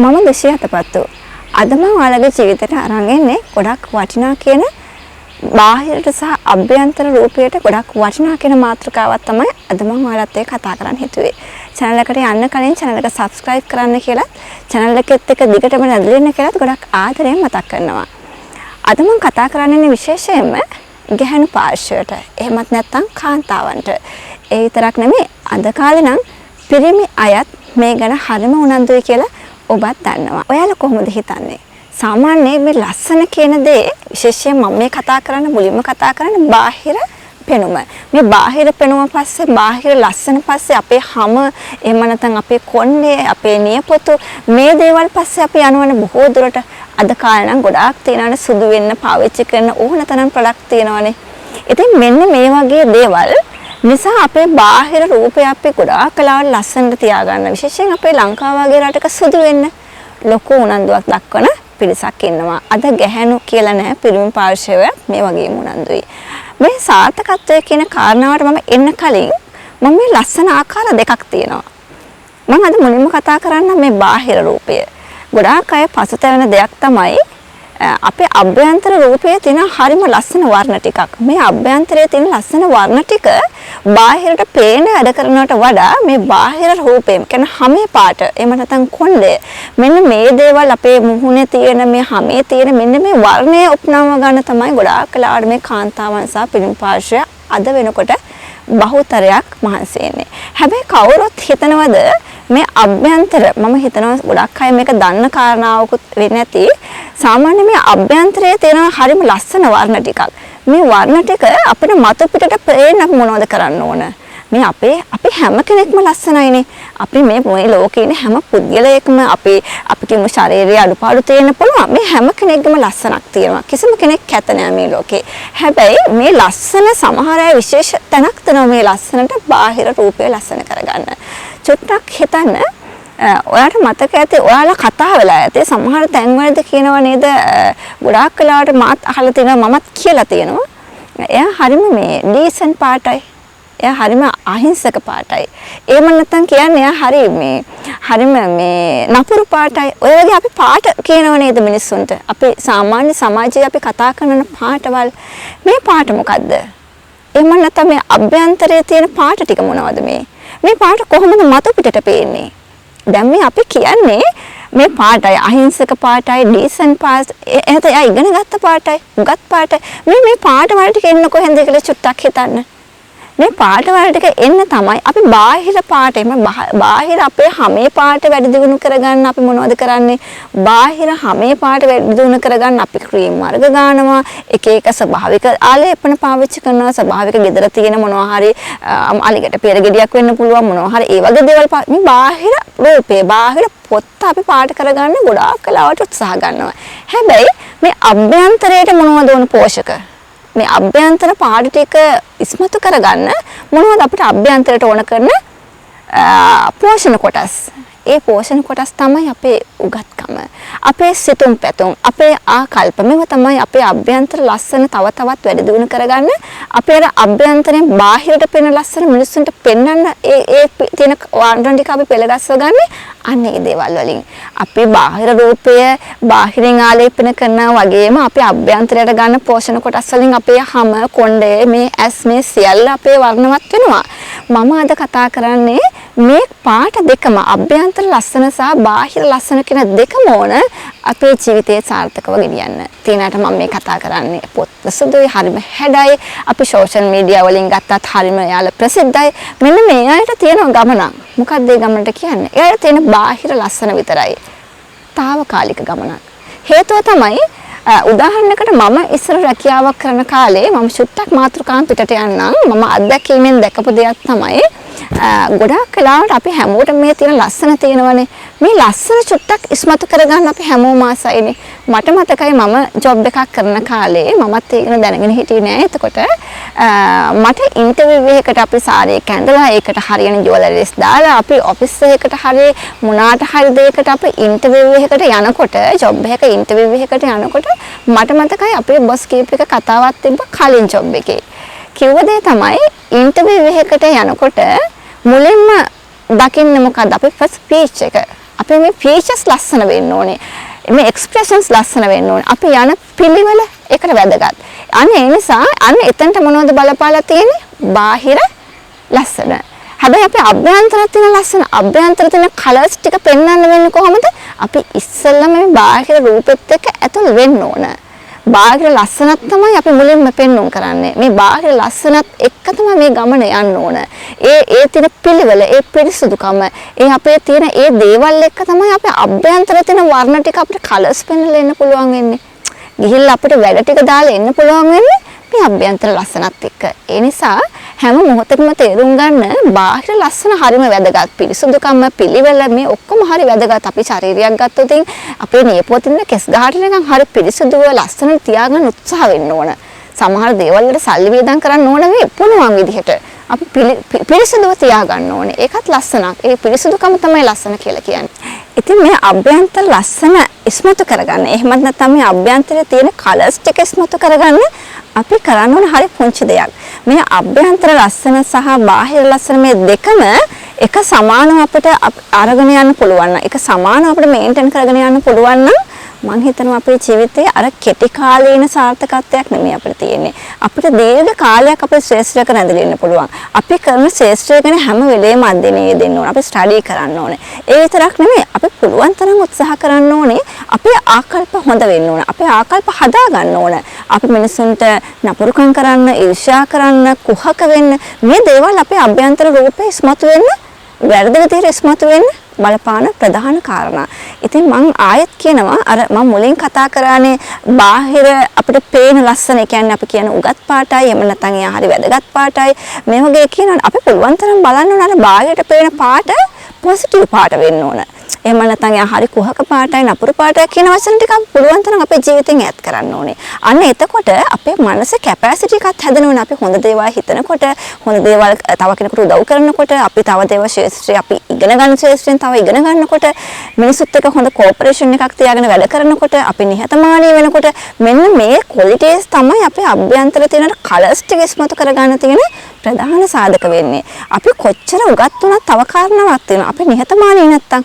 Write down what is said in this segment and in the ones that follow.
මම දුෂී අතපත්තු. අද මම ඔයාලගේ ජීවිතේට අරන් එන්නේ ගොඩක් වටිනා කියන බාහිරට සහ අභ්‍යන්තර රූපයට ගොඩක් වටිනා කියන මාතෘකාවක් තමයි අද මම ඔයාලත් එක්ක කතා කරන්න හිතුවේ. චැනල් එකට යන්න කලින් චැනල් එක සබ්ස්ක්‍රයිබ් කරන්න කියලා, චැනල් එකෙත් එක්ක දිගටම රැඳිලා ඉන්න කියලාත් ගොඩක් ආදරයෙන් මතක් කරනවා. අද මම කතා කරන්න ඉන්නේ විශේෂයෙන්ම ගැහැණු පාර්ශ්වයට, එහෙමත් නැත්නම් කාන්තාවන්ට. ඒ විතරක් නෙමෙයි, අද කාලේ නම් පිරිමි අයත් මේ ගැන හරිම උනන්දුයි කියලා ඔබත් දන්නවා. ඔයාලා කොහොමද හිතන්නේ? සාමාන්‍යයෙන් මේ ලස්සන කියන දේ විශේෂයෙන් මම මේ කතා කරන්න මුලින්ම කතා කරන්නේ බාහිර පෙනුම. මේ බාහිර පෙනුම පස්සේ බාහිර ලස්සන පස්සේ අපේ හැම, එහෙම නැත්නම් අපේ කොණ්ඩේ, අපේ නියපොතු මේ දේවල් පස්සේ අපි යනවනේ බොහෝ දුරට. අද කාලේ නම් ගොඩාක් තියෙනවනේ සුදු වෙන්න පාවිච්චි කරන ඕන තරම් ප්‍රොඩක්ට් තියෙනවනේ. ඉතින් මෙන්න මේ වගේ දේවල් නිසා අපේ බාහිර රූපය අපි ගොඩාක් කලාවට ලස්සනට තියාගන්න, විශේෂයෙන් අපේ ලංකාව වගේ රටක සුදු වෙන්න ලොකු උනන්දුවක් දක්වන පිරිසක් ඉන්නවා. අද ගැහැණු කියලා නෑ, පිරිමි පාර්ශවය මේ වගේම උනන්දුයි. මේ සාර්ථකත්වය කියන කාරණාවට මම එන්න කලින් මම මේ ලස්සන ආකාර දෙකක් තියෙනවා. මම අද මුලින්ම කතා කරන්න මේ බාහිර රූපය. ගොඩාක් අය පසුතැවෙන දෙයක් තමයි අපේ අභ්‍යන්තර රූපයේ තියෙන හරිම ලස්සන වර්ණ ටිකක්. මේ අභ්‍යන්තරයේ තියෙන ලස්සන වර්ණ ටික බාහිරට පේන වැඩ කරනවට වඩා මේ බාහිර රූපය, කියන්නේ හැමේ පාට, එහෙම නැත්නම් කොණ්ඩය, මෙන්න මේ දේවල් අපේ මුහුණේ තියෙන මේ හැමේ තියෙන මෙන්න මේ වර්ණය උපනව ගන්න තමයි ගොඩාක් වෙලාවට මේ කාන්තාවන් සහ පිරිමි පාර්ශ්වය අද වෙනකොට බහුතරයක් මහන්සි වෙන්නේ. හැබැයි කවුරුත් හිතනවද මේ අභ්‍යන්තර, මම හිතනවා ගොඩක් අය මේක දන්න කාරණාවකුත් වෙන්නේ නැති, සාමාන්‍ය මේ අභ්‍යන්තරයේ තියෙන හරිම ලස්සන වර්ණ ටිකක්. මේ වර්ණ ටික අපිට මතු පිටට පේන්න අපි මොනවද කරන්න ඕන? මේ අපේ අපි හැම කෙනෙක්ම ලස්සනයිනේ. අපි මේ ලෝකේ ඉන්න හැම පුද්ගලයෙක්ම අපි කියමු ශරීරයේ අඩුපාඩු තියෙන්න පුළුවන්. මේ හැම කෙනෙක්ගේම ලස්සනක් තියෙනවා. කිසිම කෙනෙක් කැත නෑ මේ ලෝකේ. හැබැයි මේ ලස්සන සමහර අය විශේෂ තැනක් දෙනවා මේ ලස්සනට බාහිර රූපය ලස්සන කරගන්න. චුට්ටක් හිතන්න, ඔයාට මතක ඇති ඔයාලා කතා වෙලා ඇති සමහර තැන්වලදී කියනවා නේද, ගොඩාක් වෙලාවට මාත් අහලා තියෙනවා, මමත් කියලා තියෙනවා, එයා හරිම මේ ඩීසන්ට් පාටයි, එයා හරිම අහිංසක පාටයි, එහෙම නැත්නම් කියන්නේ එයා හරි මේ හරිම මේ නපුරු පාටයි. ඔය වගේ අපි පාට කියනව නේද මිනිස්සුන්ට? අපි සාමාන්‍ය සමාජයේ අපි කතා කරන පාටවල් මේ පාට මොකද්ද? එහෙම නැත්නම් මේ අභ්‍යන්තරයේ තියෙන පාට ටික මොනවද? මේ මේ පාට කොහොමද මතු පිටට පේන්නේ? දැන් මේ අපි කියන්නේ මේ පාටයි, අහිංසක පාටයි, ඩීසන්ට් පාට, එහෙනම් එයා ඉගෙන ගත්ත පාටයි, උගත් පාටයි. මේ මේ පාට වල ටික එන්න කොහෙන්ද කියලා චුට්ටක් හිතන්න. මේ පාට වල ටික එන්න තමයි අපි බාහිර පාට, එහෙම බාහිර අපේ හැමේ පාට වැඩි දියුණු කරගන්න අපි මොනවද කරන්නේ? බාහිර හැමේ පාට වැඩි දියුණු කරගන්න අපි ක්‍රීම් වර්ග ගන්නවා, එක එක ස්වභාවික ආලේපන පාවිච්චි කරනවා, ස්වභාවික ගෙදර තියෙන මොනවා හරි අලිගට පෙර ගෙඩියක් වෙන්න පුළුවන්, මොනවා හරි ඒ වගේ දේවල් මේ බාහිර රූපේ, බාහිර පොත්ත අපි පාට කරගන්න ගොඩාක් වෙලාවට උත්සාහ ගන්නවා. හැබැයි මේ අභ්‍යන්තරයට මොනවද ඕන පෝෂක? මේ අභ්‍යන්තර පාට ටික ඉස්මතු කරගන්න මොනවද අපිට අභ්‍යන්තරයට ඕන කරන පෝෂණ කොටස්? ඒ පෝෂණ කොටස් තමයි අපේ උගත්කම, අපේ සිතුම් පැතුම්, අපේ ආකල්ප. මේවා තමයි අපේ අභ්‍යන්තර ලස්සන තව තවත් වැඩි දියුණු කරගන්න, අපේ අර අභ්‍යන්තරයෙන් බාහිරට පෙනෙන ලස්සන මිනිස්සුන්ට පෙන්වන්න ඒ ඒ තියෙන වර්ණ ටික අපි පෙළගස්ව ගන්න අන්න ඒ දේවල් වලින්. අපි බාහිර රූපය බාහිරින් ආලේපන කරනවා වගේම අපි අභ්‍යන්තරයට ගන්න පෝෂණ කොටස් වලින් අපේ හැම කොණ්ඩේ, මේ ඇස්, මේ සියල්ල අපේ වර්ණවත් වෙනවා. මම අද කතා කරන්නේ මේ පාට දෙකම, අභ්‍යන්තර ලස්සන සහ බාහිර ලස්සන කියන දෙකම ඕන අපේ ජීවිතයේ සාර්ථකව ගෙනියන්න. තියනට මම මේ කතා කරන්නේ පොත් සුදුයි, හරිම හැඩයි, අපි සෝෂල් මීඩියා වලින් ගත්තත් හරිම යාළ ප්‍රසිද්ධයි. මෙන්න මේ අයට තියෙන ගමනක්. මොකක්ද ඒ ගමනට කියන්නේ? එයාට තියෙන බාහිර ලස්සන විතරයි. තාවකාලික ගමනක්. හේතුව තමයි උදාහරණයකට මම ඉස්සර රැකියාවක් කරන කාලේ මම චුට්ටක් මාතෘකාන් පිටට යන්නම්. මම අත්දැකීමෙන් දැකපු දෙයක් තමයි ගොඩාක් වෙලාවට අපි හැමෝටම මේ තියෙන ලස්සන තියෙනවනේ. මේ ලස්සන චුට්ටක් ඉස්මතු කරගන්න අපි හැමෝම ආසයිනේ. මට මතකයි මම ජොබ් එකක් කරන කාලේ මමත් ඒක දැනගෙන හිටියේ නෑ. එතකොට මට ඉන්ටර්විව් එකකට අපි සාරි එක ඇඳලා ඒකට හරියන ජුවලරිස් දාලා අපි ඔෆිස් එකකට හරි මොනාට හරි දෙයකට අපි ඉන්ටර්විව් එකකට යනකොට, ජොබ් එකක ඉන්ටර්විව් එකකට යනකොට මට මතකයි අපේ බොස් කීප එක කතාවක් තිබ්බ කලින් ජොබ් එකේ. කිව්ව දේ තමයි ඉන්ටර්විව් එකකට යනකොට මුලින්ම දකින්නේ මොකද්ද? අපේ ෆස්ට් ස්පීච් එක. අපේ මේ ෆීචර්ස් ලස්සන වෙන්න ඕනේ. මේ එක්ස්ප්‍රෙෂන්ස් ලස්සන වෙන්න ඕනේ. අපි යන පිළිවෙල ඒකට වැදගත්. අන්න ඒ නිසා අන්න එතනට මොනවද බලපාලා තියෙන්නේ? බාහිර ලස්සන. හැබැයි අපේ අභ්‍යන්තරය තියෙන ලස්සන, අභ්‍යන්තරය තියෙන කලර්ස් ටික පෙන්වන්න වෙන්නේ කොහොමද? අපි ඉස්සෙල්ලම මේ බාහිර රූපෙත් එක්ක ඇතුල් වෙන්න ඕන. බාහිර ලස්සනත් තමයි අපි මුලින්ම පෙන්නුම් කරන්නේ. මේ බාහිර ලස්සනත් එක්ක තමයි මේ ගමන යන්න ඕන. ඒ ඒ තියෙන පිළිවෙල, ඒ පිරිසුදුකම, ඒ අපේ තියෙන ඒ දේවල් එක්ක තමයි අපේ අභ්‍යන්තරේ තියෙන වර්ණ ටික අපිට කලර්ස් පෙන්වලා එන්න පුළුවන් වෙන්නේ. ගිහිල්ලා අපිට වැඩ ටික දාලා එන්න පුළුවන් වෙන්නේ මේ අභ්‍යන්තර ලස්සනත් එක්ක. ඒ නිසා හැම මොහොතකම තේරුම් ගන්න බාහිර ලස්සන හරිම වැදගත්. පිරිසුදුකම, පිළිවෙල මේ ඔක්කොම හරි වැදගත්. අපි ශරීරයක් ගත්තොත් අපේ නියපොතින් කෙස් ගහට නිකන් හරි පිරිසුදුව ලස්සන තියාගන්න උත්සාහ වෙන්න ඕන. සමහර දේවල් වලට සල්ලි වියදම් කරන්න ඕන නෙවෙයි, පුළුවන් විදිහට අපි පිරිසුදුව තියාගන්න ඕනේ. ඒකත් ලස්සනක්. ඒ පිරිසුදුකම තමයි ලස්සන කියලා කියන්නේ. ඉතින් මේ අභ්‍යන්තර ලස්සන ඉස්මතු කරගන්න, එහෙමත් නැත්නම් මේ අභ්‍යන්තරයේ තියෙන කලර්ස් ටික ඉස්මතු කරගන්න අපි කරන්න ඕන හරි පුංචි දෙයක්. මේ අභ්‍යන්තර ලස්සන සහ බාහිර ලස්සන මේ දෙකම එක සමානව අපිට අරගෙන යන්න පුළුවන් නම්, එක සමානව අපිට මේන්ටේන් කරගෙන යන්න පුළුවන් නම් මං හිතනවා අපේ ජීවිතේ අර කෙටි කාලීන සාර්ථකත්වයක් නෙමෙයි අපිට තියෙන්නේ. අපිට දීර්ඝ කාලයක් අපේ ශ්‍රේෂ්ඨයක රැඳිලා ඉන්න පුළුවන්. අපි කරන ශ්‍රේෂ්ඨය ගැන හැම වෙලේම අධ්‍යයනය දෙන්න ඕන. අපි ස්ටඩි කරන්න ඕනේ. ඒ විතරක් නෙමෙයි, අපි පුළුවන් තරම් උත්සාහ කරන්න ඕනේ අපේ ආකල්ප හොඳ වෙන්න ඕන. අපේ ආකල්ප හදා ගන්න ඕන. අපි මිනිසුන්ට නපුරුකම් කරන්න, ඊර්ෂ්‍යා කරන්න, කුහක වෙන්න මේ දේවල් අපේ අභ්‍යන්තර රූපේ ඉස්මතු වෙන්න, වැරදි විදිහට ඉස්මතු වෙන්න බලපාන ප්‍රධාන කාරණා. ඉතින් මං ආයෙත් කියනවා, අර මං මුලින් කතා කරානේ බාහිර අපිට පේන ලස්සන, ඒ කියන්නේ අපි කියන උගත් පාටයි, එහෙම නැත්නම් එයා හරි වැදගත් පාටයි, මේ වගේ කියනවනේ. අපි පුළුවන් තරම් බලන්න ඕන අර බාහිරට පේන පාට පොසිටිව් පාට වෙන්න ඕන. එහෙම නැත්නම් එයා හරි කුහක පාටයි, නපුරු පාටයි කියන වචන ටික අපි පුළුවන් තරම් අපේ ජීවිතෙන් ඈත් කරන්න ඕනේ. අන්න එතකොට අපේ මනසේ කැපැසිටි එකත් හැදෙනවනේ. අපි හොඳ දේවල් හිතනකොට, හොඳ දේවල් තව කෙනෙකුට උදව් කරනකොට, අපි තව දේවල් ශාස්ත්‍රය අපි ඉගෙන ගන්න ශාස්ත්‍රයෙන් තව ඉගෙන ගන්නකොට, මිනිසුත් එක්ක හොඳ කෝපරේෂන් එකක් තියාගෙන වැඩ කරනකොට, අපි නිහතමානී වෙනකොට, මෙන්න මේ ක්වොලිටිස් තමයි අපේ අභ්‍යන්තර තියෙන කලර්ස් ටික ඉස්මතු කරගන්න තියෙන ප්‍රධාන සාධක වෙන්නේ. අපි කොච්චර උගත් වුණත් තව කාරණාවක් තියෙනවා. අපි නිහතමානී නැත්තම්,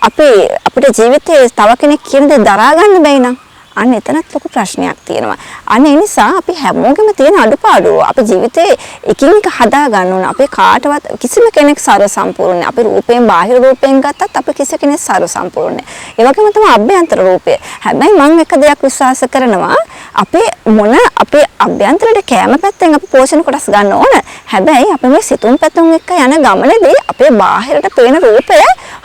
අපිට ජීවිතේ තව කෙනෙක් කියන දේ දරා ගන්න බැයි නම්, අන්න එතනත් ලොකු ප්‍රශ්නයක් තියෙනවා. අන්න ඒ නිසා අපි හැමෝගෙම තියෙන අඩුපාඩු අපි ජීවිතේ එකින් එක හදා ගන්න ඕන. අපි කාටවත් කිසිම කෙනෙක් සර්ව සම්පූර්ණ නෑ. අපි රූපයෙන්, බාහිර රූපයෙන් ගත්තත් අපි කිසි කෙනෙක් සර්ව සම්පූර්ණ නෑ. ඒ වගේම තමයි අභ්‍යන්තර රූපය. හැබැයි මං එක දෙයක් විශ්වාස කරනවා, අපේ මොන අපේ අභ්‍යන්තරයට කෑම පැත්තෙන් අපි පෝෂණ කොටස් ගන්න ඕන. හැබැයි අපි මේ සිතුම් පැතුම් එක්ක යන ගමනේදී අපේ බාහිරට පේන රූපය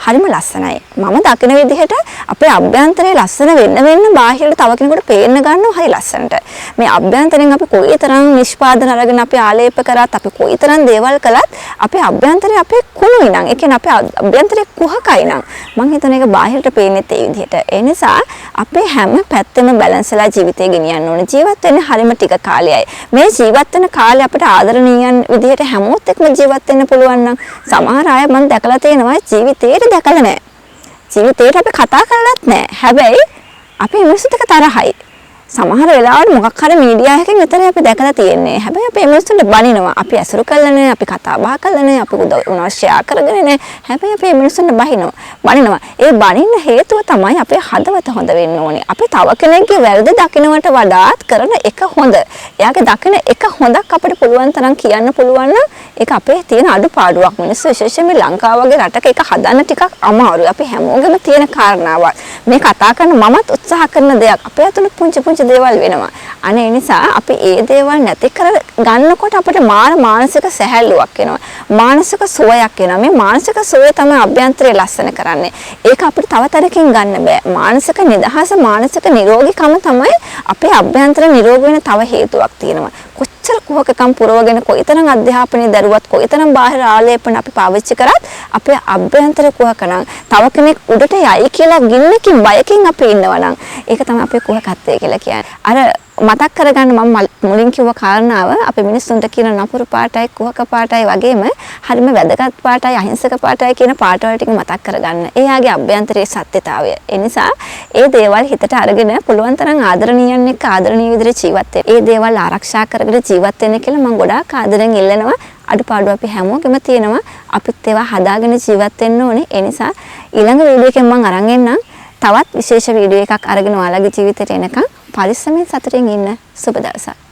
හරිම ලස්සනයි. මම දකින විදිහට අපේ අභ්‍යන්තරේ ලස්සන වෙන්න වෙන්න බාහිරට තව කෙනෙකුට පේන්න ගන්නවා හරි ලස්සනට. මේ අභ්‍යන්තරෙන් අපි කොයිතරම් නිෂ්පාදන අරගෙන අපි ආලේප කරත්, අපි කොයිතරම් දේවල් කළත් අපේ අභ්‍යන්තරේ අපේ කුණුයි නම්, ඒ කියන්නේ අපේ අභ්‍යන්තරේ කුහකයි නම්, මං හිතන එක බාහිරට පේන්නේත් ඒ විදිහට. ඒ නිසා අපේ හැම පැත්තෙම බැලන්ස් වෙලා ජීවිතය ගෙනියන්න ඕනේ. ජීවත් වෙන්න හරිම ටික කාලයයි. මේ ජීවත් වෙන කාලේ අපිට ආදරණීයන් විදිහට හැමෝත් එක්කම ජීවත් වෙන්න පුළුවන් නම්, සමහර අය මං දැකලා තියෙනවා ජීවිතේට දැකලා නැහැ. ජීවිතේට අපි කතා කරලත් නැහැ. හැබැයි අපි මිනිස්සුත් එක්ක තරහයි. සමහර වෙලාවට මොකක් හරි මීඩියා එකකින් විතරයි අපි දැකලා තියෙන්නේ. හැබැයි අපි මිනිස්සුන්ට බනිනවා. අපි ඇසුරු කළා නෑ, අපි කතා බහ කළා නෑ, අපි උදව් මොනවා ෂෙයා කරගෙන නෑ. හැබැයි අපි මිනිස්සුන්ට බනිනවා. ඒ බනින්න හේතුව තමයි අපේ හදවත හොඳ වෙන්න ඕනේ. අපි තව කෙනෙක්ගේ වැරදි දකින්නට වඩාත් කරන එක හොඳ. එයාගේ දකින එක හොඳක් අපිට පුළුවන් තරම් කියන්න පුළුවන් නම් ඒක අපේ තියෙන අඩුපාඩුවක්. මිනිස්සු විශේෂයෙන්ම මේ ලංකාව වගේ රටක ඒක හදන්න ටිකක් අමාරුයි. අපි හැමෝගෙම තියෙන කාරණාවක්. මේ කතා කරන මමත් උත්සාහ කරන දෙයක්. අපේ අතුල පුංචි පුංචි දේවල් වෙනවා. අනේ ඒ නිසා අපි ඒ දේවල් නැති කර ගන්නකොට අපිට මානසික සැහැල්ලුවක් එනවා. මානසික සුවයක් එනවා. මේ මානසික සුවය තමයි අභ්‍යන්තරය ලස්සන කරන්නේ. ඒක අපිට තව තැනකින් ගන්න බෑ. මානසික නිදහස, මානසික නිරෝගීකම තමයි අපේ අභ්‍යන්තර නිරෝගී වෙන තව හේතුවක් තියෙනවා. කොච්චර කුහකකම් පුරවගෙන කොයිතරම් අධ්‍යාපනය දරුවත් කොයිතරම් බාහිර ආලේපන අපි පාවිච්චි කරත් අපේ අභ්‍යන්තර කුහක නම්, තව කෙනෙක් උඩට යයි කියලා ගින්නකින් බයකින් අපි ඉන්නවා නම් ඒක තමයි අපේ කුහකත්වය කියලා කියන්නේ. අර මතක් කරගන්න මම මුලින් කිව්ව කාරණාව, අපි මිනිස්සුන්ට කියන නපුරු පාටයි කුහක පාටයි වගේම හරිම වැදගත් පාටයි අහිංසක පාටයි කියන පාටවල ටික මතක් කරගන්න. එයාගේ අභ්‍යන්තරයේ සත්‍යතාවය. ඒ නිසා ඒ දේවල් හිතට අරගෙන පුළුවන් තරම් ආදරණීයන් එක්ක ආදරණීය විදිහට ජීවත් වෙන්න. ඒ දේවල් ආරක්ෂා කරගෙන ජීවත් වෙන්න කියලා මම ගොඩාක් ආදරෙන් ඉල්ලනවා. අඩුපාඩු අපි හැමෝගෙම තියෙනවා. අපිත් ඒවා හදාගෙන ජීවත් වෙන්න ඕනේ. ඒ නිසා ඊළඟ වීඩියෝ එකෙන් මම අරන් එන්නම් තවත් විශේෂ වීඩියෝ එකක් අරගෙන ඔයාලගේ ජීවිතේට එනකන් පරිස්සමෙන් සතුටින් ඉන්න. සුබ දවසක්.